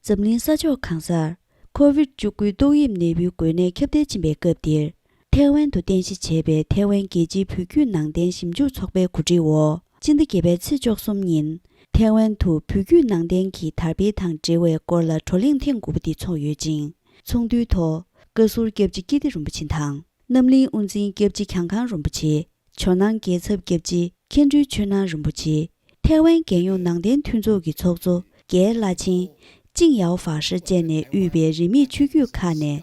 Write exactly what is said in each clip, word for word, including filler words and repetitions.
འཛམ་གླིང་ས་ཕྱོགས་གང་སར་ཁོ་ཝིད་བཅུ་དགུའི་ཏོག་དབྱིབས་ནད་འབུའི་འགོས་ནད་ཁྱབ་གདལ་ཕྱིན་པའི་སྐབས་འདིར། ཐའེ་ཝན་དུ་རྟེན་གཞི་བྱས་པའི་ཐའེ་ཝན་རྒྱལ་སྤྱིའི་བོད་བརྒྱུད་ནང་བསྟན་ཞིབ་འཇུག་ཚོགས་པའི་གོ་སྒྲིག་འོག་སྤྱི་ཟླ་བརྒྱད་པའི་ཚེས་བཅུ་གསུམ་ཉིན། ཐའེ་ཝན་དུ་བོད་བརྒྱུད་ནང་བསྟན་གྱི་དར་འཕེལ་དང་འབྲེལ་བའི་སྐོར་ལ་བགྲོ་གླེང་ཐེངས་དགུ་པ་འདི་ཚོགས་ཡོད་ཅིང་། ཚོགས་འདུའི་ཐོག་བཀའ་ཟུར་སྐྱབས་རྗེ་ཀིརྟི་རིན་པོ་ཆེ་དང་། རྣམ་གླིང་དབུ་འཛིན་སྐྱབས་རྗེ་གྱང་ཁང་རིན་པོ་ཆེ། ཇོ་ནང་རྒྱལ་ཚབ་སྐྱབས་རྗེ་མཁན་སྤྲུལ་ཆོས་སྣང་རིན་པོ་ཆེ། ཐའེ་ཝན་རྒྱལ་ཡོངས་ནང་བསྟན་མཐུན་ཚོགས་ཀྱི་ཚོགས་གཙོ་རྒན་བླ་ཆེན་ཅིང་ཡའོ་ཧྥ་ཧྲི་བཅས་ནས་དབུས་པའི་རིས་མེད་ཆོས་བརྒྱུད་ཁག་ནས་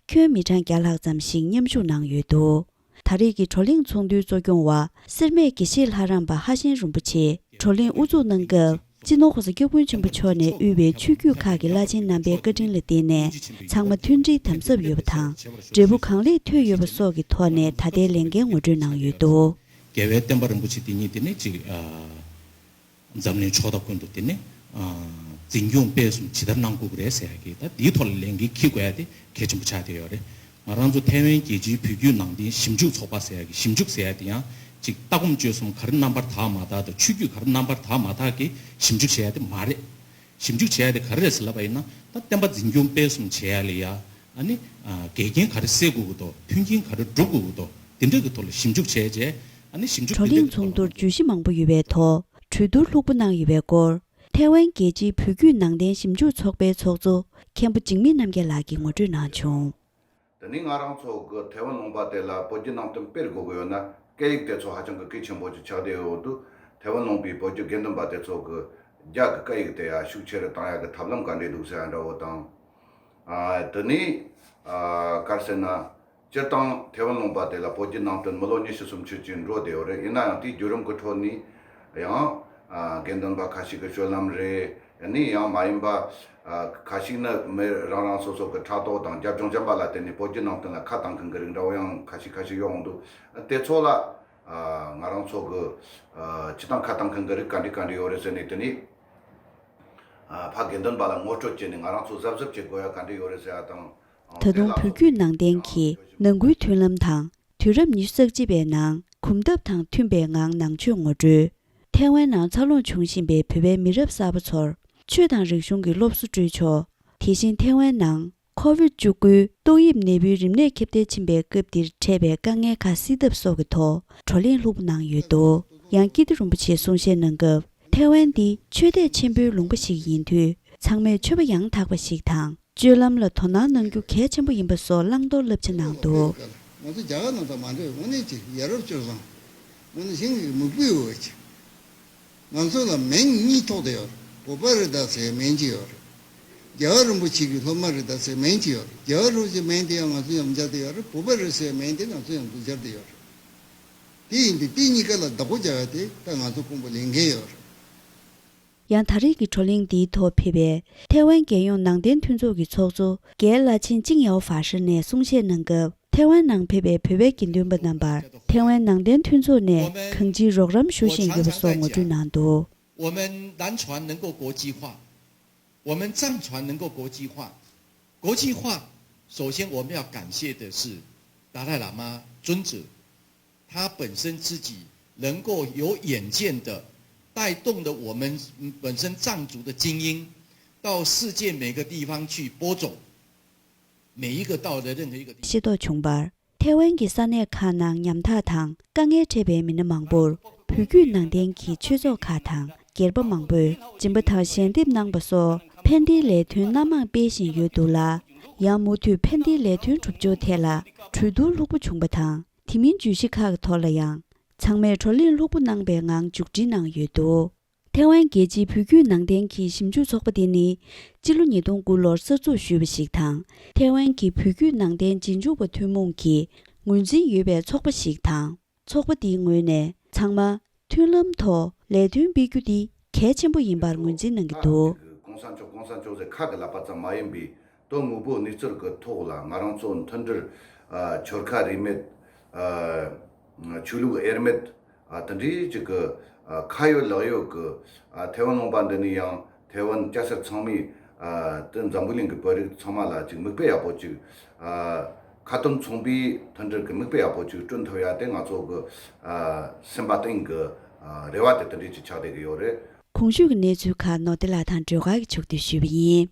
ཁྱོན་མི་གྲངས་བརྒྱ་ལྷག་ཙམ་ཞིག་མཉམ་ཞུགས་གནང་ཡོད་འདུག་ད་རེས་ཀྱི་བགྲོ་གླེང་ཚོགས་འདུའི་གཙོ་སྐྱོང་བ་སེར་སྨད་དགེ་བཤེས་ལྷ་རམས་པ་ཧ་ཤིན་རིན་པོ་ཆེས་བགྲོ་གླེང་དབུ་འཛུགས་གནང་སྐབས། སྤྱི་ནོར་༸གོང་ས་༸སྐྱབས་མགོན་ཆེན་པོ་མཆོག་ནས་དབུས་པའི་ཆོས་བརྒྱུད་ཁག་གི་བླ་ཆེན་རྣམ་པའི་བཀའ་དྲིན་ལ་བརྟེན་ནས་ཚང་མ་མཐུན་སྒྲིལ་དམ་ཟབ་ཡོད་པ་དང་། འབྲས་བུ་གང་ལེགས་ཐོན་ཡོད་པ་སོགས་ཀྱི་ཐོག་ནས་ད་ལྟའི་ལས་འགན་ངོ་སྤྲོད་གནང་ཡོད་འདུག་རྒྱལ་བའི་བསྟན་པ་རིན་པོ་ཆེ་འདི་ཉིད་དེ་ནི་ཅིག་ཨ། འཛམ་གླིང་ཕྱོགས་མཐའ་ཀུན་ཏུ་དེ་ནི་ཨ། འཛིན་སྐྱོང་སྤེལ་གསུམ་ཇི་ལྟར་གནང་དགོས་ཀྱི་རེད་ཟེར་ཡ་གི་ད་འདིའི་ཐོག་ལ་ལས་འགན་འཁྱེར་དགོས་ཡ་དེ་གལ་ཆེན་པོ་ཆགས་བསྡད་ཡོད་རེད། ང་རང་ཚོ་ཐའེ་ཝན་རྒྱལ་སྤྱིའི་བོད་བརྒྱུད་ནང་བསྟན་ཞིབ་འཇུག་ཚོགས་པ་ཟེར་ཡ་གི་ཞིབ་འཇུག་ཟེར་ཡ་དེ་ཡང་ཅིག་ལྟ་སྒོམ་སྤྱོད་གསུམ་ག་རེ་རྣམ་པར་དག་མ་དག་དང་ཆོས་བརྒྱུད་ག་རེ་རྣམ་པར་དག་མ་དག་གི་ཞིབ་འཇུག་བྱེད་ཡ་དེ་མ་རེད། ཞིབ་འཇུག་བྱེད་ཡ་དེ་ག་རེ་རེད་ཟེར་ལབ་པ་ཡིན་ན། ད་བསྟན་པ་འཛིན་སྐྱོང་སྤེལ་གསུམ་བྱེད་ཡ་ལ་ཡ་ཨ་ནི་འགལ་རྐྱེན་ག་རེ་སེལ་དགོས་ཀྱི་འདུག་མཐུན་རྐྱེན་ག་རེ་སྒྲུབ་དགོས་ཀྱི་འདུག་དེ་འདྲ་གི་ཐོག་ལ་ཞིབ་འཇུག་བྱས་རྗེས་ཨ་ནི་ཞིབ་འཇུག་བགྲོ་གླེང་ཚོགས་འདུར་བརྗོད་གཞི་མང་པོ་ཡོད་པའི་ཐོག་གྲོས་བསྡུར་ལྷུག་པོ་གནང་ཡོད་པའི་སྐོར། ཐའེ་ཝན་རྒྱལ་སྤྱིའི་བོད་བརྒྱུད་ནང་བསྟན་ཞིབ་འཇུག་ཚོགས་པའི་ཚོགས་གཙོ་མཁན་པོ་འཇིགས་མེད་རྣམ་རྒྱལ་ལགས་ཀྱིས་ངོ་སྤྲོད་གནང་བྱུང་། དེ་ནི་ང་རང་ཚོ་གི་ཐའེ་ཝན་ལུང་པ་དེ་ལ་བོད་བརྒྱུད་ནང་བསྟན་སྤེལ་དགོས་ཀྱི་ཡོད་ན་སྐད་ཡིག་དེ་ཚོ་ཧ་ཅང་གི་གལ་ཆེན་པོ་ཅིག་ཆགས་བསྡད་ཡོད་འདུག་ཐའེ་ཝན་ལུང་པའི་བོད་བརྒྱུད་དགེ་འདུན་པ་དེ་ཚོ་གི་རྒྱ་གི་སྐད་ཡིག་དེ་ཡང་ཤུགས་ཆེ་རུ་བཏང་ཡག་གི་ཐབས་ལམ་ག་འདྲས་འདུག་ཟེར་ཡ་འདྲ་བོ་དང་། ཨ། དེ་ནི་ཨ། ག་རེ་ཟེར་ན། སྤྱིར་བཏང་ཐའེ་ཝན་ལུང་པ་དེ་ལ་བོད་བརྒྱུད་ནང་བསྟན་མི་ལོ་ཉི་ཤུ་སུམ་ཅུ་ཅིག་འགྲོ་བསྡད་ཡོད་རེད། ཡིན་ན་ཡང་དེའི་བརྒྱུད་རིམ་གྱི་ཁྲོད་ནས་ཡང་ཨ། དགེ་འདུན་པ་ཁ་ཤས་ཀྱི་སྤྱོད་ལམ་རེད། ཡིན་ནའི་ཡང་མ་ཡིན་པ་ཨ། ཁ་ཤས་ནི་མི་རང་རང་སོ་སོ་གི་ཕྲག་དོག་དང་རྒྱབ་ལྗོངས་གཞན་པ་ལ་བརྟེན་ནས་བོད་བརྒྱུད་ནང་བསྟན་ལ་ཁ་བཏང་མཁན་གྱི་རིགས་འདྲ་བོ་ཡང་ཁ་ཤས་ཁ་ཤས་ཡོང་འདུག་དེ་ཚོ་ལ་ཨ། ང་རང་ཚོ་གི་ཨ། སྤྱིར་བཏང་ཁ་བཏང་མཁན་གྱི་རིགས་ག་འདྲ་ག་འདྲ་ཡོད་རེད་ཟེར་ནས་དེ་ནས་ཨ། ཕ་དགེ་འདུན་པ་ལ་ངོ་སྤྲོད་བྱས་ནས་ང་རང་ཚོ་གཟབ་གཟབ་བྱེད་དགོས་ཡ་ག་འདྲ་ཡོད་རེད་ཟེར་ཡ་དང་། ད་དུང་བོད་བརྒྱུད་ནང་བསྟན་གྱི་ནང་ཁུལ་མཐུན་ལམ་དང་། དུས་རབས་ཉི་ཤུ་རྩ་གཅིག་པའི་ནང་གོམ་སྟབས་དང་མཐུན་པའི་ངང་ནང་ཆོས་ངོ་སྤྲོད། ཐའེ་ཝན་ནང་འཚར་ལོངས་བྱུང་བཞིན་པའི་བོད་པའི་མི་རབས་གསར་པ་ཚོར་ཆོས་དང་རིག་གཞུང་གི་སློབ་གསོ་སྤྲོད་ཕྱོགས། དེ་བཞིན་ཐའེ་ཝན་ནང་ཁོ་ཝིད་བཅུ་དགུའི་ཏོག་དབྱིབས་ནད་འབུའི་རིམས་ནད་ཁྱབ་གདལ་ཕྱིན་པའི་སྐབས་འདིར་འཕྲད་པའི་དཀའ་ངལ་ཁག་སེལ་ཐབས་སོགས་ཀྱི་ཐོག་བགྲོ་གླེང་ལྷུག་པོ་གནང་ཡོད་འདུག་ཡང་ཀིརྟི་རིན་པོ་ཆེས་གསུང་བཤད་གནང་སྐབས། ཐའེ་ཝན་འདི་ཆོས་དད་ཆེན་པོའི་ལུང་པ་ཞིག་ཡིན་དུས་ཚང་མས་ཆོས་པ་ཡང་དག་པ་ཞིག་དང་། སྤྱོད་ལམ་ལ་དོ་སྣང་གནང་རྒྱུ་གལ་ཆེན་པོ་ཡིན་པ་སོགས་བླང་དོར་བསླབ་བྱ་གནང་འདུག་ང་ཚོ་རྒྱ་གར་ནང་དང་མ་འདྲ་བའི་དངོས་གནས་ཀྱི་ཡ་རབས་སྤྱོད་བཟང་། དངོས་གནས་ཞིང་གི་མིག་དཔེ་ཡོད་ཀྱི། ང་ཚོ་ལ་མིང་གཉིས་ཐོགས་བསྡད་ཡོད་རེད། བོད་པ་རེད་ད་ཟེར་མིང་གཅིག་ཡོད་རེད། རྒྱལ་བ་རིན་པོ་ཆེ་གི་སློབ་མ་རེད་ད་ཟེར་མིང་གཅིག་ཡོད་རེད། རྒྱལ་བ་རིན་པོ་ཆེའི་མིང་དེ་ཡང་ང་ཚོ་ཡང་སྦྱར་བསྡད་ཡོད་རེད། བོད་པ་རེད་ཟེར་མིང་དེ་ང་ཚོ་ཡང་སྦྱར་བསྡད་ཡོད་རེད། དེ་ཡིན་དུས་དེ་གཉིས་ཀ་ལ་བདག་པོ་རྒྱག་ཡ་དེ་ད་ང་ཚོ་ཀོང་པོ་ལས་འགན་ཡོད་རེད། ཡང་ད་རེས་ཀྱི་བགྲོ་གླེང་འདིའི་ཐོག་ཕེབས་པའི་ཐའེ་ཝན་རྒྱལ་ཡོངས་ནང་བསྟན་མཐུན་ཚོགས་ཀྱི་ཚོགས་གཙོ་རྒན་བླ་ཆེན་ཅིང་ཡའོ་ཧྥ་ཧྲི་ནས་གསུང་བཤད་གནང་སྐབས། ཐའེ་ཝན་ནང་ཕེབས་པའི་བོད་པའི་དགེ་འདུན་པ་རྣམ་པར་ཐའེ་ཝན་ནང་བསྟན་མཐུན་ཚོགས་ནས་གང་ཅིའི་རོགས་རམ་ཞུ་བཞིན་ཡོད་པ་སོགས་ངོ་སྤྲོད་གནང་འདུག 我们南传能够国际化，我们藏传能够国际化。国际化，首先我们要感谢的是达赖喇嘛尊者，他本身自己能够有远见的，带动了我们本身藏族的精英到世界每个地方去播种，每一个到了任何一个地方。 ཤེས་རྟོགས་བྱུང་བར། ཐའེ་ཝན་གྱི་ས་གནས་ཁག་ནང་ཉམ་ཐག་དང་དཀའ་ངལ་འཕྲད་པའི་མི་སྣ་མང་པོར་བོད་བརྒྱུད་ནང་བསྟན་གྱི་ཆོས་ཚོགས་ཁག་དང་སྒེར་པ་མང་པོས་སྦྱིན་པ་དང་ཞལ་འདེབས་གནང་པ་སོགས་ཕན་བདེའི་ལས་དོན་སྣ་མང་སྤེལ་བཞིན་ཡོད་འདུག་ལ། ཡང་མུ་མཐུད་ཕན་བདེའི་ལས་དོན་སྒྲུབ་ཕྱོགས་ཐད་ལ་གྲོས་བསྡུར་ལྷུག་པོ་བྱུང་པ་དང་། དེ་མིན་བརྗོད་གཞི་ཁག་གི་ཐོག་ལ་ཡང་ཚང་མས་བགྲོ་གླེང་ལྷུག་པོ་གནང་པའི་ངང་མཇུག་སྒྲིལ་གནང་ཡོད་འདུག་ཐའེ་ཝན་རྒྱལ་སྤྱིའི་བོད་བརྒྱུད་ནང་བསྟན་གྱི་ཞིབ་འཇུག་ཚོགས་པ་འདི་ནི་སྤྱི་ལོ་ཉིས་སྟོང་དགུ་ལོར་གསར་འཛུགས་ཞུས་པ་ཞིག་དང་། ཐའེ་ཝན་གྱི་བོད་བརྒྱུད་ནང་བསྟན་རྗེས་འཇུག་པ་ཐུན་མོང་གི་ངོས་འཛིན་ཡོད་པའི་ཚོགས་པ་ཞིག་དང་། ཚོགས་པ་འདིའི་ངོས་ནས་ཚང་མ་མཐུན་ལམ་ཐོག་ལས་དོན་སྤེལ་རྒྱུ་འདི་གལ་ཆེན་པོ་ཡིན་པར་ངོས་འཛིན་གནང་གི་འདུག་གོང་ས་མཆོག་གོང་ས་མཆོག་ཟེར་ཁ་གི་ལབ་པ་ཙམ་མ་ཡིན་པའི་དོན་དངོས་པོ་གནས་ཚུལ་གྱི་ཐོག་ལ་ང་རང་ཚོ་མཐུན་སྒྲིལ། ཨ། ཆོལ་ཁ་རིས་མེད། ཨ། ཆོས་ལུགས་དབྱེར་མེད། ཨ། དེ་འདྲའི་ཅིག་གི། ཨ། ཁ་ཡོད་ལག་ཡོད་ཀྱི། ཨ། ཐའེ་ཝན་ལུང་པ་འདི་ནས་ཡང་ཐའེ་ཝན་སྐྱ་སེར་ཚང་མས། ཨ། དེ་འཛམ་བུ་གླིང་གི་བོད་རིགས་ཚང་མ་ལ་ཅིག་མིག་དཔེ་ཡག་པོ་ཅིག་ཨ། ཁ་དོན་མཚུངས་པའི་མཐུན་སྒྲིལ་གྱི་མིག་དཔེ་ཡག་པོ་ཅིག་བསྐྲུན་ཐུབ་ཡ་དེ་ང་ཚོ་གི། ཨ། སེམས་པ་གཏིང་གི། ཨ། རེ་བ་དེ་དེ་འདྲའི་ཅིག་ཆགས་བསྡད་ཀྱི་ཡོད་རེད། གོང་ཞུས་ཀྱི་གནས་ཚུལ་ཁག་ནོར་བདེ་ལགས་དང་སྒྲོལ་དཀར་གྱིས་ཕྱོགས་བསྡུས་ཞུས་པ་ཡིན།